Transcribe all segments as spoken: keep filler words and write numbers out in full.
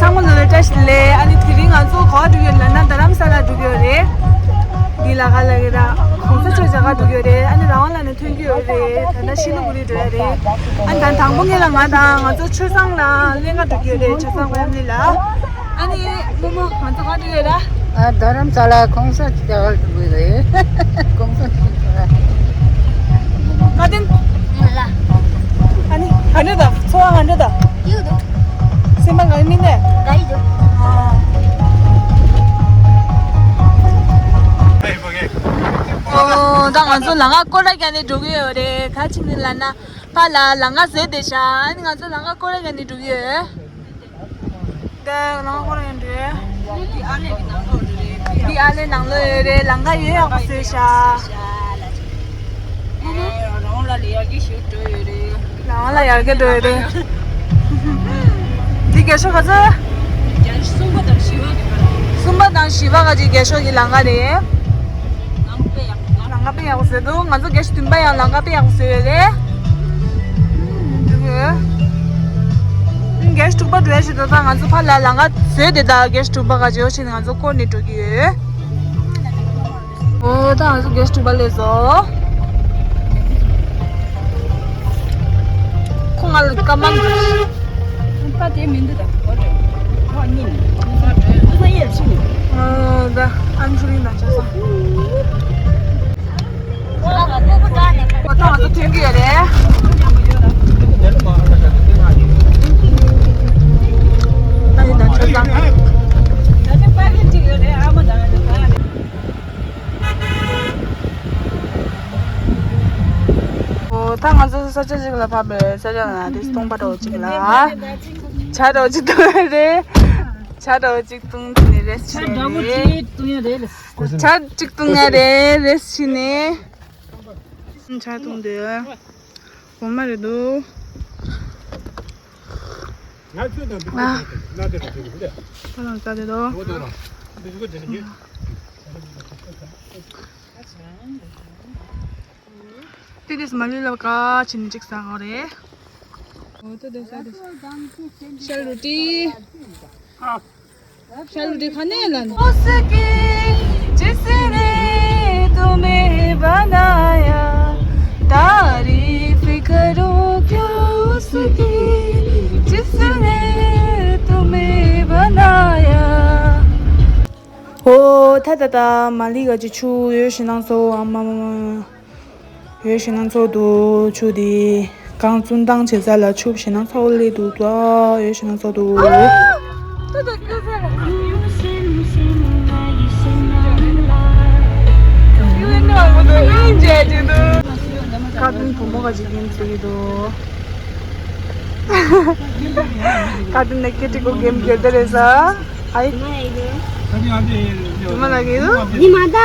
ཚང་མ་ལོ་ལ་བཀྲ་ཤིས་བདེ་ལེགས། ཨ་ནི་དེ་རིང་ང་ཚོ་ག་པར་འགྲོ་གི་ཡོད་ལབ་ན་རྡ་རམ་ས་ལ་འགྲོ་གི་ཡོད་རེད། འདི་ལ་ག་ལ་གི་ར་གོང་ས་མཆོག་མཇལ་ཁ་འགྲོ་གི་ཡོད་རེད། ཨ་ནི་རང་དབང་ལ་ནས་ཐོན་གྱི་ཡོད་རེད། ད་ལྟ་ཤི་ལི་གུ་རི་འགྲོ་ཡ་རེད། ཨ་ནི་ད་དང་པོ་ངེད་ལ་ང་དང་ང་ཚོ་ཆོས་བཟང་ལ་ལེན་ག་འགྲོ་གི་ཡོད་རེད། ཆོས་བཟང་ཕེ་མི་ལི་ལ། ཨ་ནི་རྨོ་མོ་ང་ཚོ་ག་འགྲོ་ཡོད་ར། ཨ་རྡ་རམ་ས་ལ་གོང་ས་མཆོག་མཇལ་ཁ་འགྲོ་གི་ཡོད་རེད། གོང་ས་མཆོག་མཇལ་ཁ། བཀའ་དྲིན། ང་ལ། ཨ་ནི་ག་འདྲ་དང་ཚོར་བ་ག་འདྲ་དང་། སྐྱིད་འདུག་སེམས་པ་ངར་མི་ནས། དགའ་ཡི་འདུག་ཨོ་ད་ང་ཚོ་ལམ་ཁ་སྐོར་ར་རྒྱག་ནས་འགྲོ་གི་ཡོད་རེད། ག་ཅི་ནས་ལབ་ན་ཕར་ལ་ལམ་ཁ་བཟོས་བསྡད་ཤག་ཨ་ནི་ང་ཚོ་ལམ་ཁ་སྐོར་ར་རྒྱག་ནས་འགྲོ་གི་ཡོད། ད་ལམ་ཁ་སྐོར་ར་རྒྱག་འགྲོ་ཡོད། འདི་ཨ་ལེ་གི་ནང་ལོགས་རེད། འདི་ཨ་ལེ་ནང་ལོགས་ཡོད་རེད། ལམ་ཁ་ཡོད་ཡག་པོ་བཟོས་ཤག་རང་ལ་ལས་ཡག་གི་ཞིག་འགྲོ་ཡོད་རེད། རང་ལ་ཡར་རྒྱས་འགྲོ་ཡོད་རེད། འདི་རྒྱ་ཤོག་ག་ཚོད། རྒྱ་ཤོག་གསུམ་པ་དང་བཞི་པ་གི་བར། གསུམ་པ་དང་བཞི་པ་ག་ཅིག་རྒྱ་ཤོག་གི་ལམ་ཁ་རེད། ལམ་ཁ་དཔེ་ཡག་པོ། ལམ་ཁ་དཔེ་ཡག་པོ་བཟོས་འདུག་ང་ཚོ་རྒྱ་ཤོག་བདུན་པ་ཡང་ལམ་ཁ་དཔེ་ཡག་པོ་བཟོས་ཡོད་རེད། འདུག་རྒྱ་ཤོག་དྲུག་པ་འགྲོ་ཡ་ཞིག་འདུག་ད་ང་ཚོ་ཕར་ལ་ལམ་ཁ་བཟོས་ཏེ་ད་རྒྱ་ཤོག་དྲུག་པ་ག་ཅིག་ཡོད་ཕྱིན་ང་ཚོ་སྐོར་ནས་འགྲོ་གི་ཡོད། ཨོ་ད་ང་ཚོ་རྒྱ་ཤོག་དྲུག་པ་སླེབས་སོང་། ཁོ་ང་ལ་སྐར་མ་འདུག་པ་དེ་མི་འདུག་ད་གོ་རེད། ཁོ་གཉིས་ནི་ཁོ་ས་ཡས་ཕྱིན་ནི། ཨོ་ད་ཨན་ཆུ་རིན་ན་ཆ་ས། ཨོ་ད་ང་ཚོ་ཐོན་གི་ཡོད་རེད། ད་ཡིན་ད་ཆ་ས། ཨོ་ད་ང་ཚོ་ས་ཆ་ཅིག་ལ་ཕབ་པའི་ས་ཆ་ན་དེ་སྟོང་པ་འདྲ་བོ་ཅིག་ལ། ཇ་འདྲ་བོ་ཅིག་བཏུང་ཡ་རེད། ཇ་འདྲ་བོ་ཅིག་བཏུང་དེ་ནས་རེས་ཇ་འདྲ་བོ་ཅིག་བཏུང་ཡ་རེད། ཇ་ཅིག་བཏུང་ཡ་རེད་རེས་བྱས་ནས། ཇ་བཏུང་དེ་འོ་མ་རེད་འདུག་ང་ཚོས་དང་འདི་ལ་ལ་དེ་རུ་དེ་རུ་ད་ལ་ས་དེ་དོ། འོ་དོ་ར། འདི་ཞུ་ག་དེ་ནས་ཉེ། དེ་དེས་མ་ལུས་ལ་ཀ་ཕྱིན་ཅིག་ཟ་གོ་རེད། འོ་དེ་དེ་ས་དེ། ཤལ་རུ་ཏི། ཤལ་རུ་ཏི་ཁ་ནས་ལ། उसकी जिसने तुम्हें बनाया, तारीफ करो क्यों उसकी, जिसने तुम्हें बनाया। ཧོ་ད་ད་ད་མ་ལི་ག་ཅི་ཆུ་ཡོད་ཤི་ནང་སོ་ཨ་མ་མ་མ། ཡོད་ཤི་ནང་ཚོགས་འདུག་ཆུ་དེ་གང་ཚུན་བཏང་བྱེད་ས་ལ་ཆུ་ཤི་ནང་ཚོགས་ལས་འདུག་ད་ཡོད་ཤི་ནང་ཚོགས་འདུག་ད་ད་སྐྱོ་ས་ར། ཀ་ཏུན་བུ་མོ་ག་ཅིག་ཡིན་ཟེར་གྱི་འདུག་ཀ་ཏུན་ནས་ཁེ་ཏི་ཀོ་གེམ་ཁེལ་ཏེ་རེད་ས། ཨའི། དུ་མ་ལ་གི་དུ། ནི་མ་ད།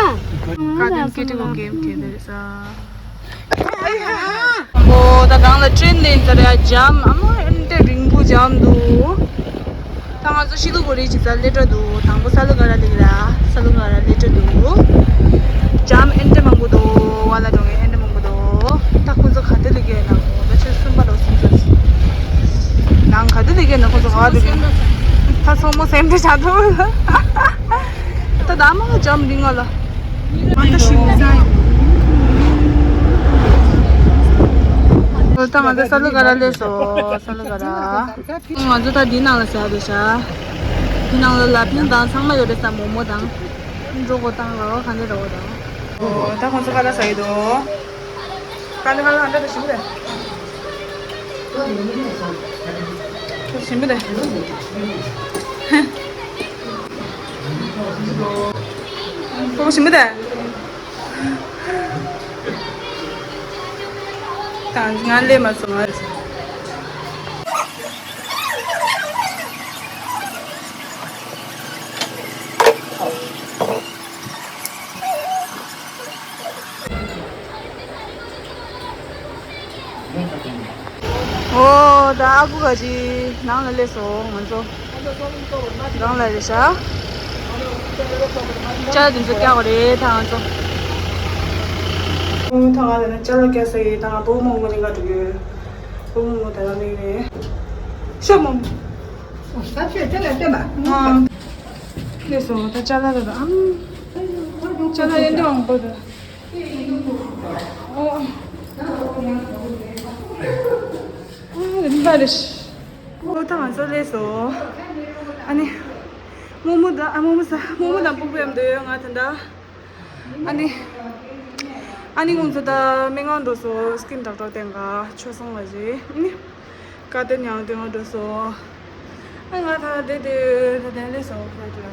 ཀ་ཏུན་ཁེ་ཏི་ཀོ་གེམ་ཁེལ་ཏེ་རེད་ས། ཨོ་ད་གང་ལ་ཀྲེན་ལེན་ད་རེད་ཇམ་ཨ་མ་ཨེན་ཏེ་རིང་པོ་ཇམ་འདུག་ད་ང་ཚོ་ཤི་ལུ་གོ་རི་ཅི་ཙ་ལེ་ཏྲ་འདུག་དང་པོ་ས་ལུ་ག་ར་ལེགས་ར་ས་ལུ་ག་ར་ལེ་ཏྲ་འདུག་ཇམ་ཨེན་ཏེ་མང་པོ་འདུག་ཝ་ལ་འགྲོ་ངེ་ཨེན་ཏེ་མང་པོ་འདུག་ད་ཁོ་ཚོ་ག་དེ་ལེགས་ཡོད་ན་ད་ཆོས་གསུམ་པ་རོ་སུམ་ཚོ་ནང་ག་དེ་ལེགས་ཡོད་ན་ཁོ་ཚོ་ག་ར་འགྲོ་ངེ་ད་ཚོང་མོ་སེམས་ཏེ་བྱ་འདུག་ད་ད་མ་ཇམ་རིང་ང་ལ། ད་ང་ཚོ་ས་ལུ་ག་ར་སླེབས་སོང་། ས་ལུ་ག་ར། ང་ཚོ་ད་འདི་ནང་ལ་ཟ་བསྡད་ཤག་འདི་ནང་ལ་ལ་ཕིང་དང་ཚང་མ་ཡོད་རེད་ས། མོག་མོག་དང་། འགྲོ་གོ་དང་རོ་ག་འདྲ་རོ་དང་། ད་ཁོང་ཚོ་ག་ར་ཟ་ཡི་འདུག་ཀ་ནི་ཧ་ལ་ཧ་འདྲ་དུ་ཞིམ་པོ་རེད། ཞིམ་པོ་རེད། ཁོ་ཞིམ་པོ་རེད། ད་ང་སླེབས་མ་སོང་ང་། ཨོ་ད་ཨ་ཁུ་ག་ཅི་ནང་ལ་སླེབས་སོང་ང་ཚོ། རང་ལ་རེད་ཤག་ཅ་ལག་འདི་ཚོ་བཀྱག་པ་རེད་ད་ང་ཚོ། ཨོ་ད་ང་ལ་ཅ་ལག་བཀྱག་ས་ཡིན་ད་ང་བུ་མོ་མོ་ནི་ང་འགྲོ་གི་ཡོད། བུ་མོ་མོ་ད་ལ་མིག་རེད། ཤོག་མོ། ད་ཆོས་དེ་ལ་བསྟན་པ། ཨང་། ལགས་སོ། ད་ཅ་ལག་ལ་ཨང་། ཅ་ལག་ཡིན་འདྲ་འོང་པོ་ད། ཨོ། ཨ་རིམ་པ་རེད། ཨོ་ད་ང་ཚོ་ལགས་སོ། ཨ་ནི། རྨོ་མོ་དང་ཨ་རྨོ་མོ་ས་རྨོ་མོ་དང་སྤུ་གུ་མཉམ་དུ་ཡོད་ང་ད་ལྟ། ཨ་ནི། ཨ་ནི་ཁོང་ཚོ་ད་སྨན་ཁང་འགྲོ་སོང་། སི་ཀིན་ཌོག་ཊར་བསྟེན་ག་ཆོས་སོང་བ་ཞིག་ཨ་ནི། ཀ་ཏེ་ཉང་སྟེང་ང་འགྲོ་སོང་། ཨ་ང་ད་དེ་དེ་ད་དེ་ལས་སོང་ཕ་ཏུ།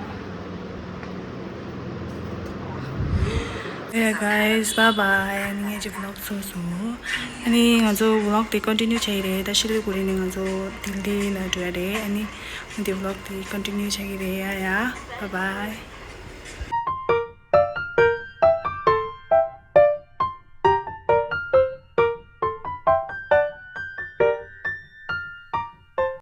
Hey guys, bye bye. ཨ་ནི་ངས་ཀྱི་vlog ཚོ་སོང་། ཨ་ནི་ང་ཚོ་vlog དེ་continue བྱ་ཡི་རེད། ད་ཤི་ལི་གུ་རི་ནས་ང་ཚོ་ལྡི་ལི་ལ་འགྲོ་ཡ་རེད། ཨ་ནི་ང་དེ་vlog དེ་continue བྱ་གི་རེད། ཡ་ཡ། Bye bye.